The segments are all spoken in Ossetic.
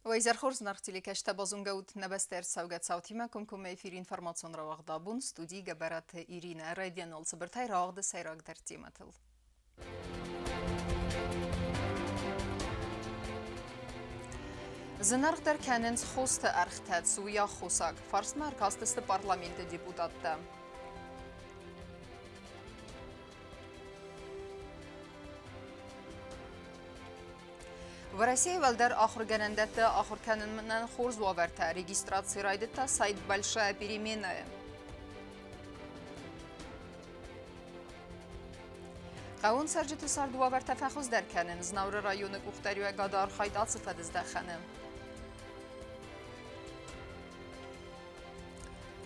Уӕ изӕр хорз, зынаргъ телекӕсджытӕ, базонгӕ ут нӕ бӕстӕ ӕрцӕугӕ цаутимӕ комкоммӕ эфиры информацион рауагъд абон, студийы Гӕбӕраты Иринӕ. Райдианыл цыбыртӕй рауагъды сӕйрагдӕр темӕтыл. Зынаргъдӕр кӕнынц хосты ӕргътӕ, цы у аххосаг? Фарстмӕ ӕркастысты парламенты депутаттӕ. Уӕрӕсейы уӕлдӕр ахуыргӕнӕндӕтты ахуыр кӕнынӕн хорз уавӕртӕ регистраци райдыдта сайт «Большая перемена»-йы. Хъӕуон цӕрджыты царды уавӕртӕ фӕхуыздӕр кӕнын Знауыры районы къухдариуӕгады архайд ацы фӕдыздӕхӕны.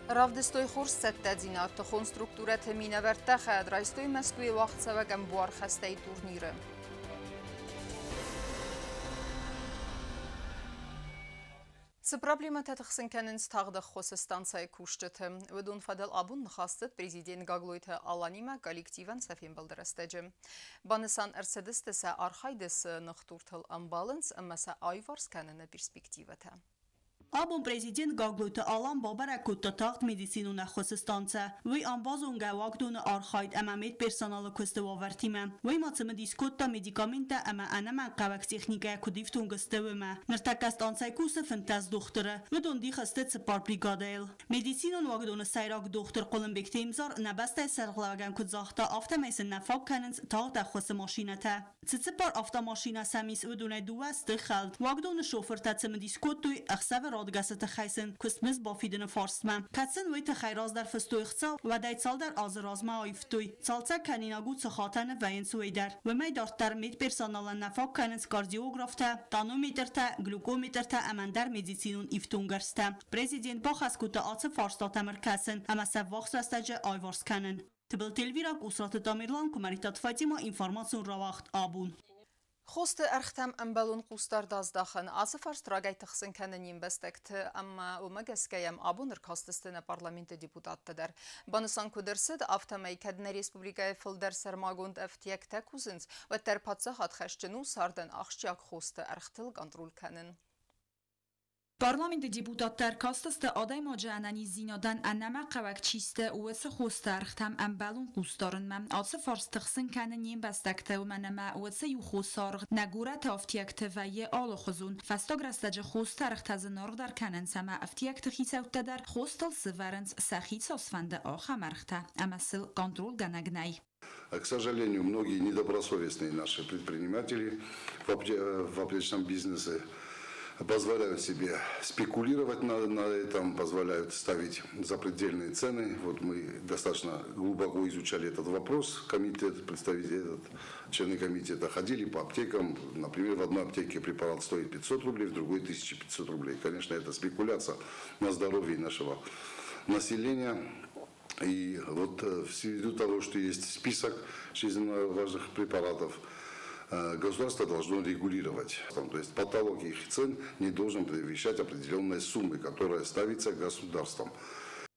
Равдыстой хорз цӕттӕдзинад тыхон структурӕты минӕвӕрттӕ хайад райстой Мӕскуыйы уагъдцӕуӕг ӕмбуархӕстӕй турниры. Цы проблемӕтӕ тыхсын кӕнынц тагъд ӕххуысы станцӕйы кусджыты, уыдон фӕдыл абон ныхас цыд президент Гаглойты Аланимӕ коллективӕн сӕ фембӕлды рӕстӕджы. Банысан ӕрцыдысты сӕ архайды цы ныхдуртыл ӕмбӕлынц ӕмӕ сӕ аиуварс кӕныны перспективӕтӕ. Абон президент Гаглойты Алан бабӕрӕг кодта тагъд медицинон ӕххуысы станцӕ. Уый ам базонгӕ уагдоны архайд ӕмӕ медперсоналы куысты уавӕртимӕ. Уый ма цымыдис кодта медикаменттӕ ӕмӕ ӕнӕмӕнгхъӕуӕг техникӕйӕ куыд ифтонг сты, уымӕ. Ныртӕккӕ станцӕйы кусы 15 дохтыры. Уыдон дих сты цыппар бригадӕйыл. Медицинон уагдоны сӕйраг дохтыр Хъуылымбегты Эмзар нӕ бӕстӕйы сӕргълӕууӕгӕн куыд загъта, афтӕмӕй сын нӕ фаг кӕнынц тагъд ӕххуысы машинӕтӕ. Цы цыппар автомашинӕ сӕм ис, уыдонӕй дыууӕ сты хӕлд. Уагдоны шофыртӕ цымыдис кодтой, ӕхсӕвы радгӕсы тыххӕй сын куыстмызд бафидыны фарстмӕ. Кӕд сын уый тыххӕй раздӕр фыстой хца, уӕдӕй цалдӕр азы размӕ аивтой. Цалцӕг кӕнинаг у цы хатӕны вӕййынц, уый дӕр. Уымӕй дарддӕр медперсоналӕн нӕ фаг кӕнынц кардиографтӕ, тонометртӕ, глюкометртӕ ӕмӕ ӕндӕр медицинон ифтонггӕрзтӕ. Президент бахӕс кодта ацы фарстатӕм ӕркӕсын ӕмӕ сӕ ввахс рӕстӕджы аиварс кӕнын. Тыбылты Эльвира, Къусраты Тамерлан, Куымӕридтаты Фатима, информацион рауагъд абон. Хосты ӕргътӕм ӕмбӕлон хъусдард аздахын, ацы фарст рагӕй тыхсын кӕны не мбӕстӕгты ӕмӕ уымӕ гӕсгӕ йӕм абон ӕркастысты нӕ парламенты депутаттӕ дӕр. Банысан куыд ӕрцыд, афтӕмӕй кӕд нӕ республикӕйы фылдӕр сӕрмагонд ӕфтиӕгтӕ кусынц, уӕддӕр паддзахад хӕсджын у цардӕн ахсджиаг хосты ӕргътыл контроль кӕнын. Парламенты депутаттӕ ӕркастысты адӕймаджы ӕнӕниздзинадӕн ӕнӕмӕнгхъӕуӕг чи сты, уыцы хосты ӕргътӕм ӕмбӕлон хъусдарынмӕ. Ацы фарст тыхсын кӕны не мбӕстӕгты, уымӕн ӕмӕ уыцы иу хосы аргъ нӕ горӕты ӕфтиӕгты вӕййы алыхуызон. Фӕстаг рӕстӕджы хосты ӕргътӕ зынаргъдӕр кӕнынц ӕмӕ ӕфтиӕгты хицӕуттӕ дӕр хостыл сывӕрынц, сӕхи цас фӕнды, ахӕм ӕргътӕ ӕмӕ сыл контролгӕнӕг нӕй. К сожалению, многие недобросовестные наши предприниматели в аптечном бизнесе позволяют себе спекулировать на этом, позволяют ставить запредельные цены. Вот мы достаточно глубоко изучали этот вопрос, комитет, представители, этот, члены комитета ходили по аптекам. Например, в одной аптеке препарат стоит 500 рублей, в другой 1500 рублей. Конечно, это спекуляция на здоровье нашего населения. И вот ввиду того, что есть список жизненно важных препаратов, государство должно регулировать. То есть потолок их цен не должен превышать определенные суммы, которые ставятся государством.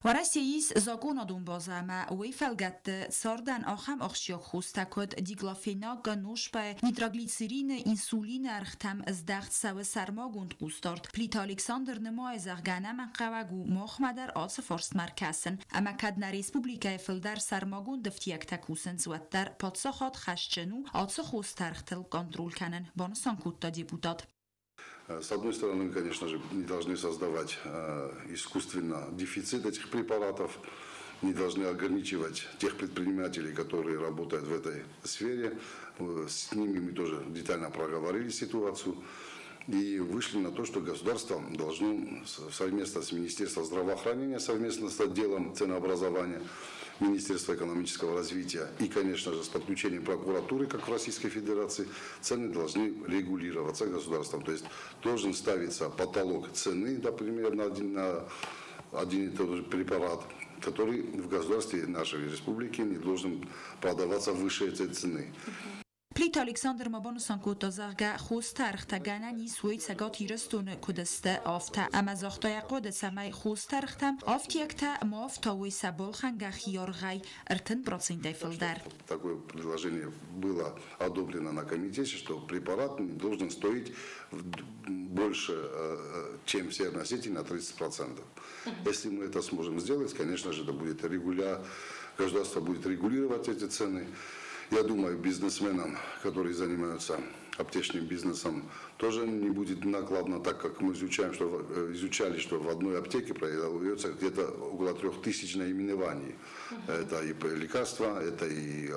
Уӕрӕсейы ис закъонадон базӕ ӕмӕ уый фӕлгӕтты цардӕн ахӕм ахсджиаг хостӕ куыд диклофенак, носпӕ, нитроглицерины, инсулины ӕргътӕм здӕхт цӕуы сӕрмагонд хъусдард. Плиты Александр нымайы, зӕгъгӕ, ӕнӕмӕнгхъӕуӕг у махмӕ дӕр ацы фарстмӕ ӕркӕсын. Ӕмӕ кӕд нӕ республикӕйы фылдӕр сӕрмагонд ӕфтиӕгтӕ кусынц, уӕддӕр паддзахад хӕсджын у ацы хосты ӕргътыл контроль кӕнын, банысан кодта депутат. С одной стороны, мы, конечно же, не должны создавать искусственно дефицит этих препаратов, не должны ограничивать тех предпринимателей, которые работают в этой сфере. С ними мы тоже детально проговорили ситуацию и вышли на то, что государство должно совместно с Министерством здравоохранения, совместно с отделом ценообразования Министерства экономического развития и, конечно же, с подключением прокуратуры, как в Российской Федерации, цены должны регулироваться государством. То есть должен ставиться потолок цены, например, на один и тот же препарат, который в государстве нашей республики не должен продаваться выше этой цены. Плиты Александр ма банысан кодта, зӕгъгӕ, хосты ӕргътӕ гӕнӕн ис уой Цӕгат Ирыстоны куыд сты, афтӕ. Ӕмӕ загъта йӕ хъуыды, цӕмӕй хосты ӕргътӕм афтиӕгтӕ ма ӕфтауой сӕ балхӕнгӕ хиаргъӕй 30%-ӕй фылдӕр. Такое предложение было одобрено на комитете, что препарат не должен стоить больше, чем все носители на 30%. Если мы это сможем сделать, конечно же, это будет государство будет регулировать эти цены. Я думаю, бизнесменам, которые занимаются аптечным бизнесом, тоже не будет накладно, так как мы изучали, что в одной аптеке продается где-то около 3000 наименований. Это и лекарства, это и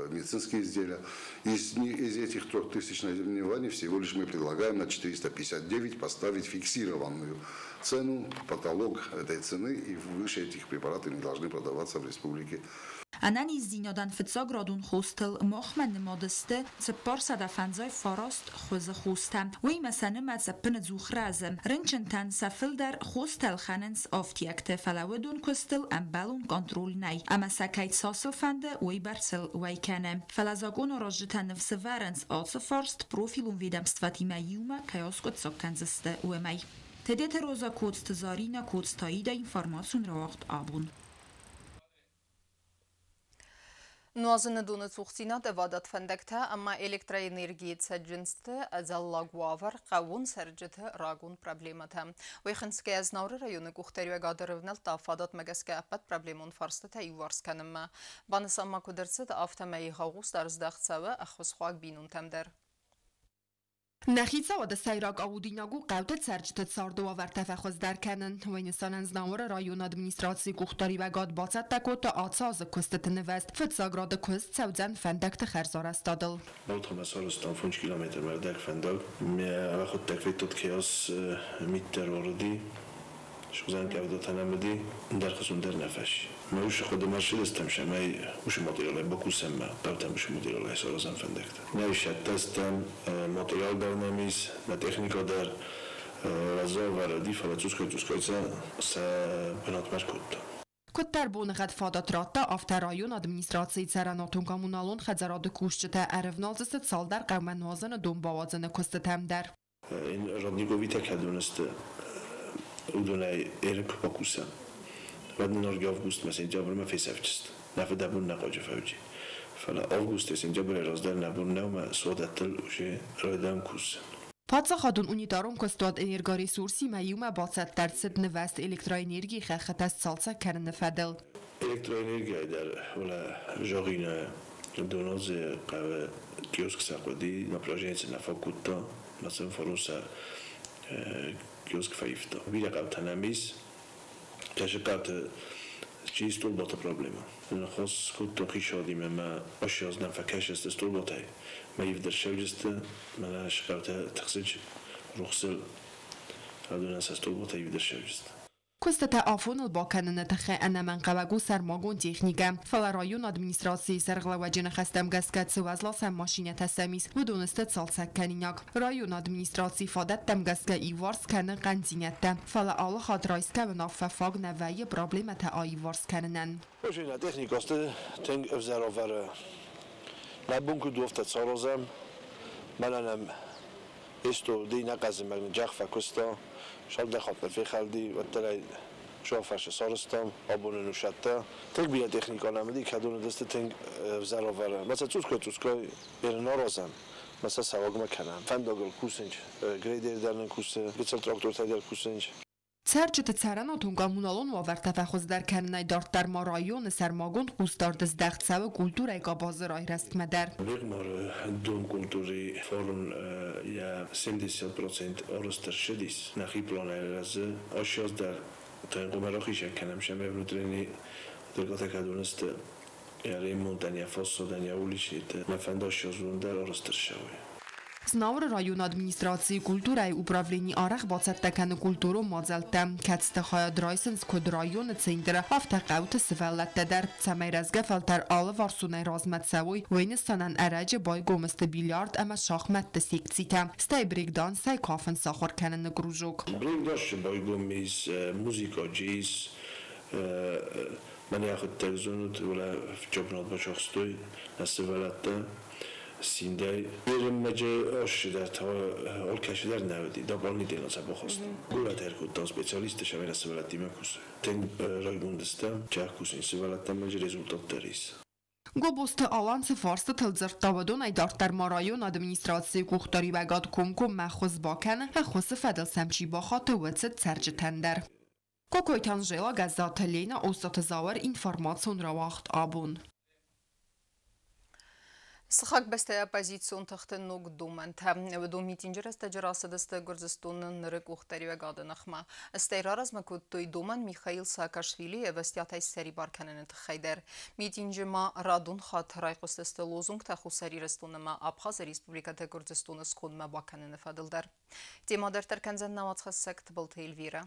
медицинские изделия. Из этих 3000 наименований всего лишь мы предлагаем на 459 поставить фиксированную цену, потолок этой цены, и выше этих препаратов не должны продаваться в республике. Ӕнӕниздзинадӕн фыццаградон хостыл махмӕ нымад сты 459 хуызы хостӕ. Уыимӕ сӕ нымӕц ӕппынӕдзух рӕзы. Рынчынтӕн сӕ фылдӕр хостӕ ӕлхӕнынц афтиӕгты, фӕлӕ уыдон куыстыл ӕмбӕлон контроль нӕй. Ӕмӕ сӕ кӕй цасыл фӕнды, уый бӕрцыл уӕй кӕны. Фӕлӕ закъонаразджытӕ ныфс ӕвӕрынц, ацы фарст профилон ведомствӕтимӕ иумӕ кӕй аскъуыддзаг кӕндзысты, уымӕй. Тедеты Роза, Коцты Зарина, Коцты Аида, информацион рауагъд «Абон». Нуазыны доны цухдзинад, ӕвадат фӕндӕгтӕ ӕмӕ электроэнергийы цӕджындзты ӕдзӕллаг уавӕр хъӕууон цӕрджыты рагон проблемӕтӕ. Уый хынцгӕйӕ Знауыры районы къухдариуӕгад ӕрӕвнӕлдта фадатмӕ гӕсгӕ ӕппӕт проблемон фарстытӕ иуварс кӕнынмӕ. Банысан ма куыд ӕрцыд, афтӕмӕй егъау хъусдард здӕхт цӕуы ӕххуысхъуаг бинонтӕм дӕр. Нӕ хицауады сӕйраг аудинаг у хъӕуты цӕрджыты царды уавӕртӕ фӕхуыздӕр кӕнын. Уый нысанӕн Знауыры районы администрацийы къухдариуӕгад бацӕттӕ кодта ацы азы куыстыты нывӕзт. Фыццаг рады куыст цӕудзӕн фӕндӕгты хӕрзарӕзтадыл. Балтхъомӕ сарӕзтам 5 километрмӕ ӕрдӕг фӕндаг. Ме ӕвӕхуыдтӕг федтот кеас миттӕр уарыди. Схуызӕн къӕвдатӕ нӕм уыди, ӕндӕр хызон дӕр нӕ фӕци. Мӕ усы хъуыдымӕ ссыдыстӕм, цӕмӕй уыцы материалӕй бакусӕм мӕ хъӕутӕм уыцы материалӕй саразӕм фӕндӕгтӕ. Нӕ исӕттӕстӕм, материал дӕр нӕм ис, нӕ техникӕ дӕр уӕззау ӕвӕрди, фӕлӕ цъусгай-цъусгай сӕ бынатмӕ скодта. Куыддӕр боныгъӕд фадат радта, афтӕ районы администрацийы цӕрӕнуатон-коммуналон хӕдзарады кусджытӕ ӕрӕвналдзысты цалдӕр хъӕумӕ нуазыны дон бауадзыны куыстытӕм дӕр. Родниковитӕ кӕдон сты, уыдонӕй ерын куы бакусӕм, уӕд нын ӕргӕ августмӕ, сентябрмӕ фесӕфджысты. Нӕ фыдӕбон нӕ хъуаджы фӕуджи. Фӕлӕ августӕй сентябрӕй раздӕр нӕ бон нӕу мӕ суадӕттыл уже райдайӕм кусын. Паддзахадон унитарон куыстуат «Энергоресурс»-имӕ иумӕ бацӕттӕ ӕрцыд нывӕзт электроэнергийы хӕххытӕ сцалцӕг кӕныны фӕдыл. Электроэнергийӕ дӕр уӕлӕ Жогины Донадзе хъӕуы киоск сӕ хъуыди, напряжение нӕ фаг кодта, мӕ сын фарон сӕ киоск фӕивта. Бирӕ хъӕутӕ нӕм ис, кӕсы хъӕуты чи столбаты проблема. Ныхас кодтон хицауадимӕ мӕ ацы нӕм фӕкӕсысты столбатӕй. Мӕ ивд ӕрцӕуджысты, мӕнӕ хъӕутӕ тыхсынц рухсыл, адонӕн сӕ столбатӕ ивд ӕрцӕуджысты. Куыстытӕ афоныл бакӕныны тыххӕй ӕнӕмӕнгхъӕуӕг у сӕрмагонд техникӕ. Фӕлӕ районы администрацийы сӕргълӕууӕджы ныхӕстӕм гӕсгӕ цы уӕзласӕн машинӕтӕ сӕм ис, уыдон сты цалцӕг кӕнинаг. Районы администрацийы фадӕттӕм гӕсгӕ иуварс кӕны хъӕндзинӕдтӕ. Фӕлӕ алы хатт райсгӕ уынаффӕ фаг нӕ вӕййы проблемӕтӕ аиуварс кӕнынӕн. Машинӕ техникӕ сты тынг ӕвзӕр уавӕры. Нӕ бон куыд у, афтӕ саразӕм. Мӕнӕ нӕм исто ди нӕ хъазымӕг джах фӕкуыста. Цалдӕр хатт фехӕлди, уӕддӕр ӕй шоферсы сарӕзтам, абоны нусӕттӕ. Тынг бирӕ техникӕ нӕм уыди, кӕдоны дысты тынг ӕвзӕр уавӕры. Мӕ сӕ цъусгай-цъусгай ерын аразӕм, мӕ сӕ цӕуӕгмӕ кӕнӕм. Фӕндагыл кусынц, грейдер дӕр нын кусы, гыццыл трактортӕ дӕр кусынц. Цӕрджыты цӕрӕнуатон-коммуналон уавӕртӕ фӕхуыздӕр кӕнынӕй дарддӕр ма районы сӕрмагонд хъусдард здӕхт цӕуы культурӕйы къабазы райрӕзтмӕ дӕр. Бегъмары домкультуры форум йӕ 70% арӕзт ӕрцыдис. Нӕхи планӕй рӕзы. Ацы аз дӕр тынг рахизӕн кӕнӕм сӕ внутренний дыргътӕ кӕдон сты йӕ ремонтӕн, йӕ фасадӕн, йӕ уличныйты. Нӕ фӕнд ацы аз уым дӕр арӕзт ӕрцӕуой. Знауыры районы администрацийы культурӕйы управлени арӕх бацӕттӕ кӕны культурон мадзӕлттӕ, кӕцыты хайад райсынц куыд районы центры, афтӕ хъӕуты сывӕллӕттӕ дӕр. Цӕмӕй рӕзгӕ фӕлтӕр алыварсонӕй размӕ цӕуой, уый нысанӕн ӕрӕджы байгом сты бильярд ӕмӕ шахмӕтты секцитӕ, стӕй брейкдансӕй кафын сахуыр кӕныны кружок. Брейкдансы байгом ис музыка, джаз, мӕнӕ йӕхӕдӕг зонут, уӕлӕ чемпионат бацахстой нӕ сывӕллӕттӕ. სინდაი მერემაჯე ოშიდა თა ოლქაში დარ ნავდი дополнительно საბოხოსტ. გულად ერქუდა სპეციალისტი შავერა სველატი მეკუს. თენ რაგუნდესტა ჩახკუსინ სველატა მაჯ რეზულტატ დარის. Гобозты Алан цы фарстытыл дзырдта, уыдонӕй дарддӕр ма районы администрацийы къухдариуӕгад комкоммӕ ӕххуыс бакӕны, ӕххуысы фӕдыл сӕм чи бахаты, уыцы цӕрджытӕн дӕр. Кокойты Анжела, Гӕззаты Лена, Остъаты Зауыр, информацион рауагъд «Абон». Сыхаг бӕстӕйы оппозицион тыхты ног домӕнтӕ. Уыдон митинджы рӕстӕджы рацыдысты Гуырдзыстоны ныры къухдариуӕгады ныхмӕ. Стӕй раразмӕ кодтой домӕн Михаил Саакашвилийы ӕвӕстиатӕй ссӕрибар кӕныны тыххӕй дӕр. Митинджы ма радон хатт райхъуыстысты лозунгтӕ Хуссар Ирыстон ӕмӕ Абхазы республикӕты Гуырдзыстоны скондмӕ бакӕныны фӕдыл дӕр. Темӕ дарддӕр кӕндзӕн нӕ уацхӕссӕг Тыбылты Эльвирӕ.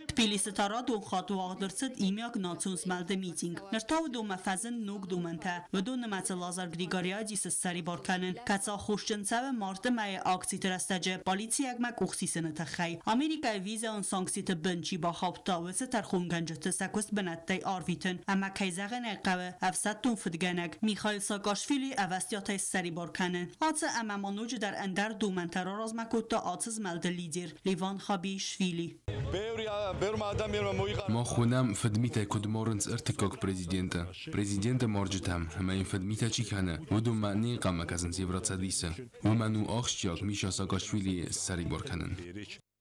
Тбилисы та радон хатт уагъд ӕрцыд иумиаг национ змӕлды митинг. Ныр та уыдонмӕ фӕзынд ног домӕнтӕ. Уыдон нымӕцы Лазар Григориадисы ссӕрибар кӕнын, кӕцы аххосджын цӕуы марты мӕйы акциты рӕстӕджы полициагмӕ къухсисыны тыххӕй. Америкӕйы визӕйон санкциты бын чи бахаудта, уыцы тӕрхонгӕнджыты сӕ куыст бынӕттӕй арвитын ӕмӕ, кӕй зӕгъын ӕй хъӕуы, ӕфсӕддон фыдгӕнӕг Михаил Саакашвилийы ӕвӕстиатӕй ссӕрибар кӕнын. Ацы ӕмӕ ма ноджыдӕр ӕндӕр домӕнтӕ раразмӕ кодта ацы змӕлды лидер Леван Хабеишвили. Мах уынӕм, фыдмитӕй куыд марынц ӕртыккаг президенты. Президенты марджытӕм ӕмӕ йын фыдмитӕ чи кӕны, уыдонмӕ не нхъӕлмӕ кӕсынц Евроцӕдисы. Уымӕн у ахсджиаг Миша Саакашвилийы ссӕрибар кӕнын.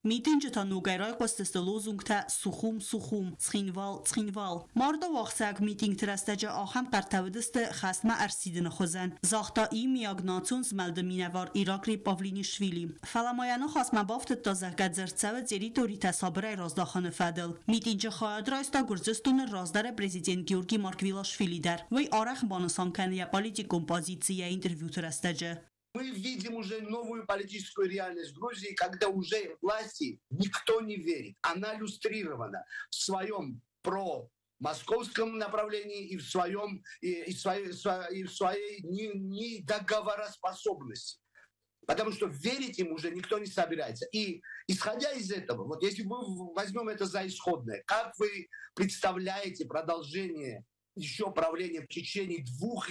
Митинджы та ногӕй райхъуыстысты лозунгтӕ «Сухум, Сухум», «Цхинвал, Цхинвал». Марды уагъдцӕуӕг митингты рӕстӕджы ахӕм хъӕртӕ уыдысты хӕстмӕ ӕрсидыны хуызӕн, загъта иумиаг национ змӕлды минӕвар Ираклий Павлинишвили. Фӕлӕ ма йӕ ныхасмӕ бафтыдта, зӕгъгӕ, дзырд цӕуы территоритӕ сабырӕй раздахыны фӕдыл. Митинджы хайад райста Гуырдзыстоны раздӕры президент Георгий Марквелашвили дӕр. Уый арӕх банысан кӕны йӕ политикон позици йӕ интервьюты рӕстӕджы. Мы видим уже новую политическую реальность Грузии, когда уже власти никто не верит. Она люстрирована в своем про-московском направлении и в своем и, и своей, и в своей недоговороспособности. Потому что верить им уже никто не собирается. И исходя из этого, вот если мы возьмем это за исходное, как вы представляете продолжение еще правления в течение двух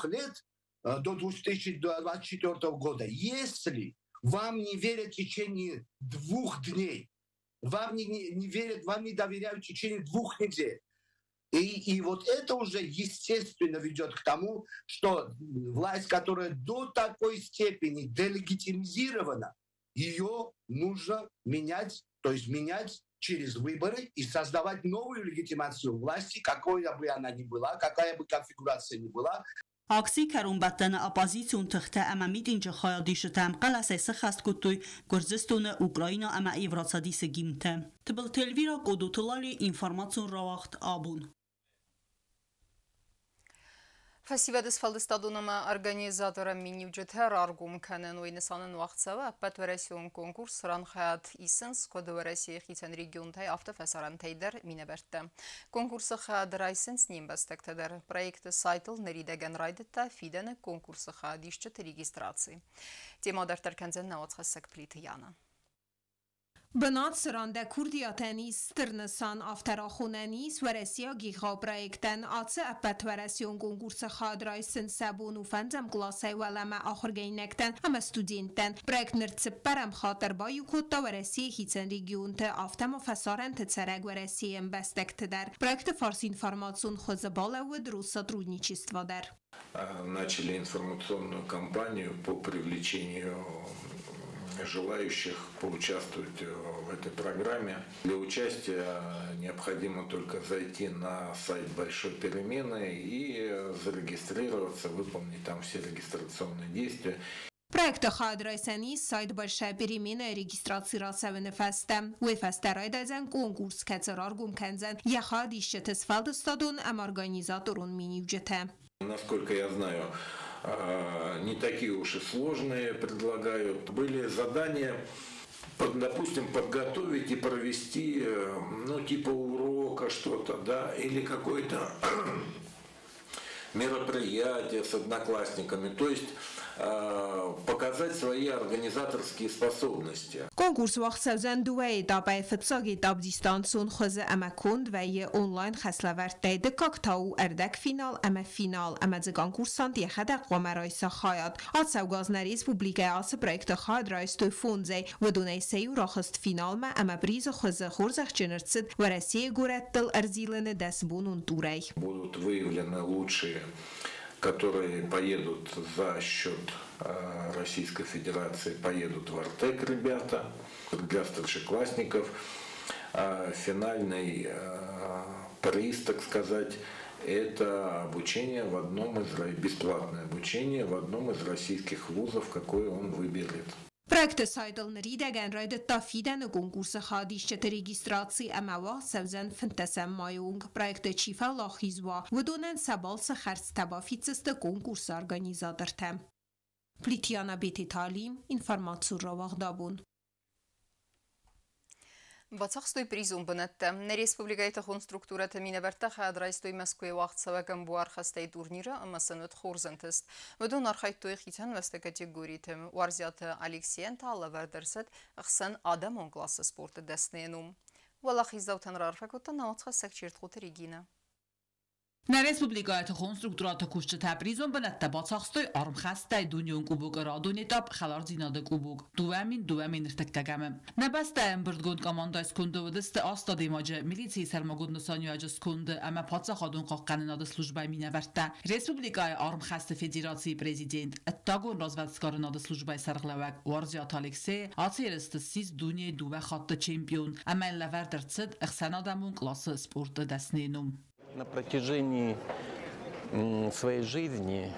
лет до 2024 года, если вам не верят в течение 2 дней, вам не верят, вам не доверяют в течение 2 недель. И вот это уже естественно ведет к тому, что власть, которая до такой степени делегитимизирована, ее нужно менять, то есть менять через выборы и создавать новую легитимацию власти, какой бы она ни была, какая бы конфигурация ни была. Акцийы кӕронбӕттӕны оппозицион тыхтӕ ӕмӕ митинджы хайадисджытӕ ӕмхъӕлӕсӕй сыххӕст кодтой Гуырдзыстоны, Украина ӕмӕ Евроцӕдисы гимнтӕ. Тыбылты Эльвира, Къодоты Лали, информацион рауагъд «Абон». Фӕсивӕды сфӕлдыстадон ӕмӕ организаторы миниуджытӕ раргом кӕнын уый нысанӕн уагъд цӕуы ӕппӕтуӕрӕсеон конкурс, цыран хайад исынц куыд Уӕрӕсейы хицӕн регионтӕй, афтӕ фӕсарӕнтӕй дӕр минӕвӕрттӕ. Конкурсы хайад райсынц не мбӕстӕгтӕ дӕр. Проекты сайтыл ныридӕгӕн райдыдта фидӕны конкурсы хайадисджыты регистраци. Темӕ дарддӕр кӕндзӕн нӕ уацхӕссӕг Плиты Яна. Бынат, цыран дӕ курдиатӕн ис стыр нысан, афтӕ рахонӕн ис уӕрӕсейаг егъау проектӕн. Ацы ӕппӕтуӕрӕсеон конкурсы хайад райсын сӕ бон у фӕндзӕм къласӕй уӕлӕмӕ ахуыргӕнинӕгтӕн ӕмӕ студенттӕн. Проект ныр цыппӕрӕм хатт ӕрбаиу кодта Уӕрӕсейы хицӕн регионты, афтӕ ма фӕсарӕнты цӕрӕг Уӕрӕсейы ӕмбӕстӕгты дӕр. Проекты фарс информацион хуызы балӕууыд Россотрудничество дӕр. Начали информационную кампанию по привлечению желающих поучаствовать в этой программе. Для участия необходимо только зайти на сайт Большой перемены и зарегистрироваться, выполнить там все регистрационные действия. Проекты хайад райсӕн ис сайт Большая перемена регистраци рацӕуыны фӕстӕ. Уый фӕстӕ райдайдзӕн конкурс, кӕцы раргом кӕндзӕн йӕ хайадисджыты сфӕлдыстадон ӕмӕ организаторон миниуджытӕ. Насколько я знаю, не такие уж и сложные предлагают. Были задания, допустим, подготовить и провести, ну, типа урока что-то, да, или какое-то мероприятие с одноклассниками. То есть показать свои организаторские способности. Конкурс уагъд цӕудзӕн дыууӕ этапӕй. Фыццаг этап дистанцион хуызы ӕмӕ конд вӕййы онлайн хӕслӕвӕрдтӕй. Дыккаг та у ӕрдӕгфинал ӕмӕ финал, ӕмӕ дзы конкурсант йӕхӕдӕг хъуамӕ райса хайад. Ацӕугӕ аз нӕ республикӕйы ацы проекты хайад райстой фондзӕй. Уыдонӕй сӕ иу рахызт финалмӕ ӕмӕ призы хуызы хорзӕхджын ӕрцыд Уӕрӕсейы горӕттыл ӕрзилыны дӕсбонон турӕй. Будут выявлены лучшие, которые поедут за счет Российской Федерации, поедут в Артек ребята. Для старшеклассников финальный приз, так сказать, это обучение в одном из, бесплатное обучение в одном из российских вузов, какой он выберет. Проекты сайтыл ныридӕгӕн райдыдта фидӕны конкурсы хайадисджыты регистраци ӕмӕ уагъд цӕудзӕн 15 майы онг. Проекты чи фӕуӕлахиз уа, уыдонӕн сӕ балцы хӕрдзтӕ бафиддзысты конкурсы организатортӕ. Плитиана Бететали, информацион рауагъд «Абон». Бацахстой призон бынӕттӕ. Нӕ республикӕйы тыхон структурӕты минӕвӕрттӕ хайад райстой Мӕскуыйы уагъдцӕуӕг ӕмбуархӕстӕй турниры ӕмӕ сын уыд хорз ӕнтыст. Уыдон архайдтой хицӕн уӕзты категориты. Уарзиаты Алексейӕн та лӕвӕрд ӕрцыд ӕхсӕн адӕмон классы спорты дӕсныйы ном. Уӕлахиздзаутӕн раарфӕ кодта нӕ уацхӕссӕг Чертхъоты Регинӕ. Нӕ республикӕйы тыхон структурӕты кусджытӕ призон бынӕттӕ бацахстой армхӕстӕй дунеон кубокы радон этап Хӕлардзинады кубок 2002 ӕртыккӕгӕмы. Нӕ бӕстӕйы ӕмбырдгонд командӕйы сконды уыдысты аст адӕймаджы, милицийы сӕрмагонд нысаниуӕджы сконды ӕмӕ паддзахадон хъахъхъӕнынады службӕйы минӕвӕрттӕ, республикӕйы армхӕсты федерацийы президент, ӕддагон развӕдсгарынады службӕйы сӕргълӕууӕг Уарзиаты Алексей ацы ерысты ссис дунейы дыууӕ хатты чемпион ӕмӕ йын лӕвӕрд ӕрцыд ӕхсӕнадӕмон классы спорты дӕсныйы ном. На протяжении своей жизни,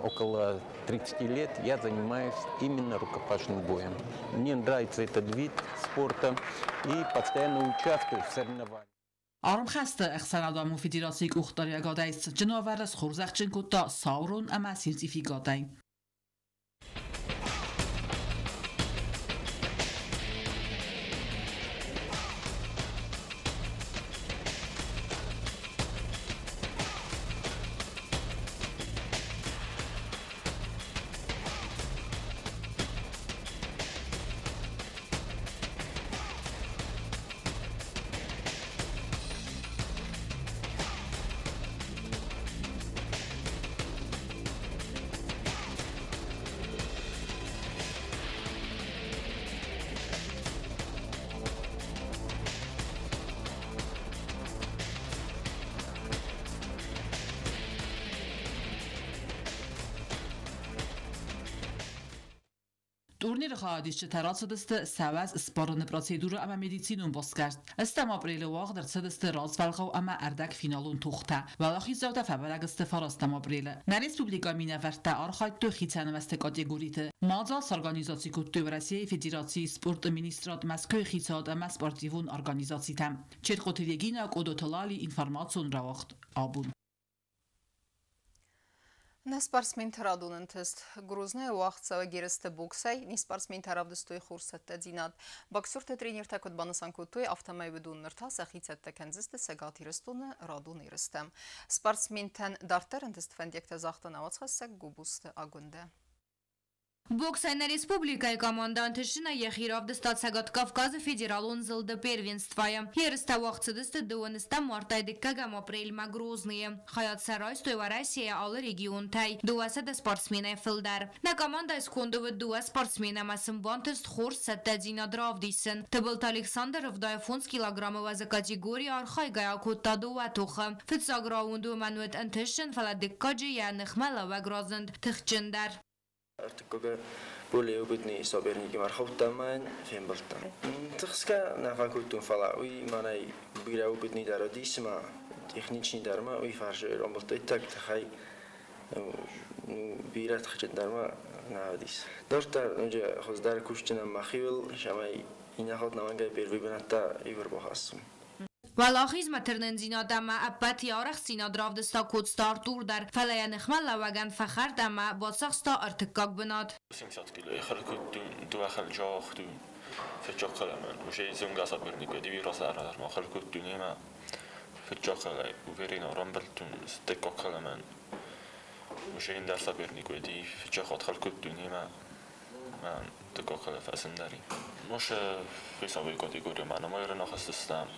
около 30 лет, я занимаюсь именно рукопашным боем. Мне нравится этот вид спорта и постоянно участвую в соревнованиях. Армхӕсты ӕхсӕнадӕмон федерацийы къухдариуӕгадӕй цытджын уавӕры схорзӕхджын кодта Саурон ӕмӕ сертификатӕй. Турниры хайадисджытӕ рацыдысты сӕ уӕз сбарыны процедурӕ ӕмӕ медицинон басгӕрст. Ӕстӕм апрелы уагъд ӕрцыдысты развӕлгъау ӕмӕ ӕрдӕгфиналон тохтӕ. Уӕлахиздзаутӕ фӕбӕрӕг сты 9 апрелы. Нӕ республикӕйы минӕвӕрттӕ архайдтой хицӕн уӕзты категориты. Мадзал сорганизаци кодтой Уӕрӕсейы Федерацийы спорты министрад, Мӕскуыйы хицауад ӕмӕ спортивон организацитӕ. Четхъоты Регинӕ, Къодоты Лали, информацион рауагъд «Абон». Нӕ спортсментӕ радон ӕнтыст. Грознайы уагъдцӕуӕг ерысты боксӕй не спортсментӕ равдыстой хорз цӕттӕдзинад. Боксерты тренертӕ куыд банысан кодтой, афтӕмӕй уыдон ныр та сӕхи цӕттӕ кӕндзысты Цӕгат Ирыстоны радон ерыстӕм. Спортсментӕн дарддӕр ӕнтыст фӕндиӕгтӕ загъта нӕ уацхӕссӕг Губусты Агуындӕ. Боксӕй нӕ республикӕйы командӕ ӕнтыстджынӕй йӕхи равдыста Цӕгат Кавказы федералон зылды первенствойы. Ерыстӕ уагъд цыдысты 12 мартӕй 2 апрельмӕ Грозныйы. Хайад сӕ райстой Уӕрӕсейы алы регионтӕй 200 спортсменӕй фылдӕр. Нӕ командӕйы сконды уыд дыууӕ спортсмен ӕмӕ сын бантыст хорз цӕттӕдзинад равдисын. Тыбылты Александр 75 килограммы уӕзы категорийы архайгӕйӕ акодта дыууӕ тохы. Фыццаг раунды уымӕн уыд ӕнтыстджын, фӕлӕ дыккаджы йӕ ныхмӕлӕууӕг разынд тыхджындӕр. Ӕртыккаг более опытный соперникимӕ ӕрхаудта ӕмӕ йын фембылдтам. Тыхсгӕ нӕ фӕкодтон, фӕлӕ уый мӕнӕй бирӕ опытный дӕр уыдис, цыма техничный дӕр ма уый фарсы рамбылдта иттӕг тыхӕй, бирӕ тыхджындӕр ма нӕ уыдис. Дарддӕр ноджы хуыздӕр кусджынӕн мӕхиуыл, цӕмӕй иннӕ хатт нӕмӕнгӕй первый бынӕттӕ иу ӕрбахӕссон. Уӕлахизмӕ тырнындзинад ӕмӕ ӕппӕт йӕ арӕхстдзинад равдыста Коцты Артур дӕр, фӕлӕ йӕ ныхмӕлӕууӕгӕн фӕхӕрд ӕмӕ бацахста ӕртыккаг бынат. 70 кило хӕлкуттун фыччоккаламан уже зунга соперник диви росарарма хӕлкуттун ема фыччоккалай уверенно рамбалтун стеккоккаламан. Уже ин дар соперник уди чахот хал куттуни ма ма дыкок фасындари. Моше весовой категория ма намайра нахастыстам.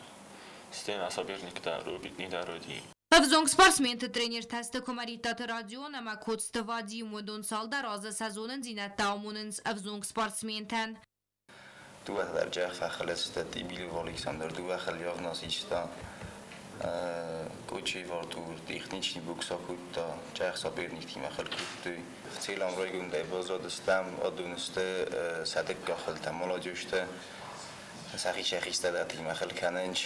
Стен соперник дар убитни дар уди. Ӕвзонг спортсменты тренертӕ сты Куымӕридтаты Родион ӕмӕ Коцты Вадим. Уыдон цалдӕр азы сӕ зонындзинӕдтӕ амонынц ӕвзонг спортсментӕн. Дуӕхлӕрджӕх фӕхӕлӕстӕ Тибилов Александр, дуӕхӕл явнасиста Кочиев Артур, техничный бокса кодта, чӕх соперниктимӕ хыл кодтой. Целам райгондӕй баззадыстӕм, адон сты сӕдыккахылтӕ, молодежьтӕ, сӕхи сӕхистӕдатимӕ хыл кӕнынц,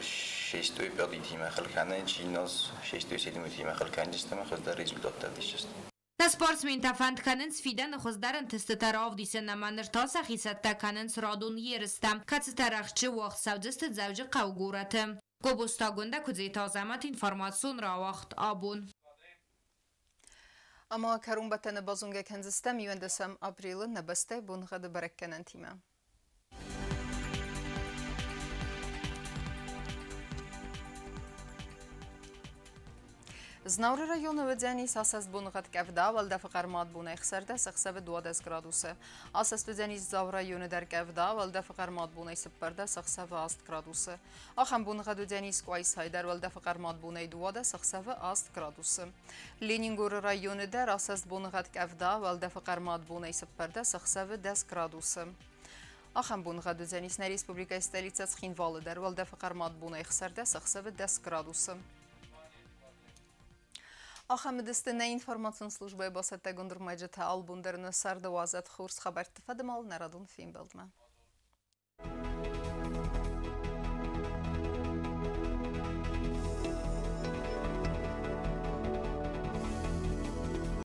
шестой пятыйтимӕ хыл кӕнынц, инназ шестой седьмойтимӕ хыл кӕнджысты ӕмӕ хуыздӕр результаттӕ ӕвдисдзысты. Нӕ спортсментӕ фӕнд кӕнынц фидӕны хуыздӕр ӕнтыстытӕ равдисын ӕмӕ ныр та сӕхи цӕттӕ кӕнынц радон ерыстӕм, кӕцытӕ рӕхджы уагъд цӕудзысты Дзӕуджыхъӕуы горӕты. Гобозты Агуындӕ, Куыдзеты Азӕмӕт, информацион рауагъд «Абон». Ӕмӕ кӕронбӕттӕны базонгӕ кӕндзыстӕм 11 апрелы нӕ бӕстӕйы боныгъӕды бӕрӕггӕнӕнтимӕ. Знауыры районы уыдзӕнис асӕст боныгъӕд къӕвда, уӕлдӕфы хъӕрмад бонӕй 16 ӕхсӕвы 12 градусы. Асӕст уыдзӕнис Дзауы районы дӕр къӕвда, уӕлдӕфы хъӕрмад бонӕй 14 ӕхсӕвы 8 градусы. Ахӕм боныгъӕд уыдзӕнис Къуайсайы дӕр, уӕлдӕфы хъӕрмад бонӕй 12 ӕхсӕвы 8 градусы. Ленингоры районы дӕр асӕст боныгъӕд къӕвда, уӕлдӕфы хъӕрмад бонӕй 14 ӕхсӕвы 10 градусы. Ахӕм боныгъӕд уыдзӕнис нӕ республикӕйы столицӕ Цхинвалы дӕр, уӕлдӕфы хъӕрмад бонӕй 16 ӕхсӕвы 10 градусы. Ахӕм уыдысты нӕ информацион службӕйы бацӕттӕгонд ӕрмӕджытӕ. Албон дӕр нӕ царды уадзӕд хорз хабӕртты фӕдымал нӕ радон фембӕлдмӕ.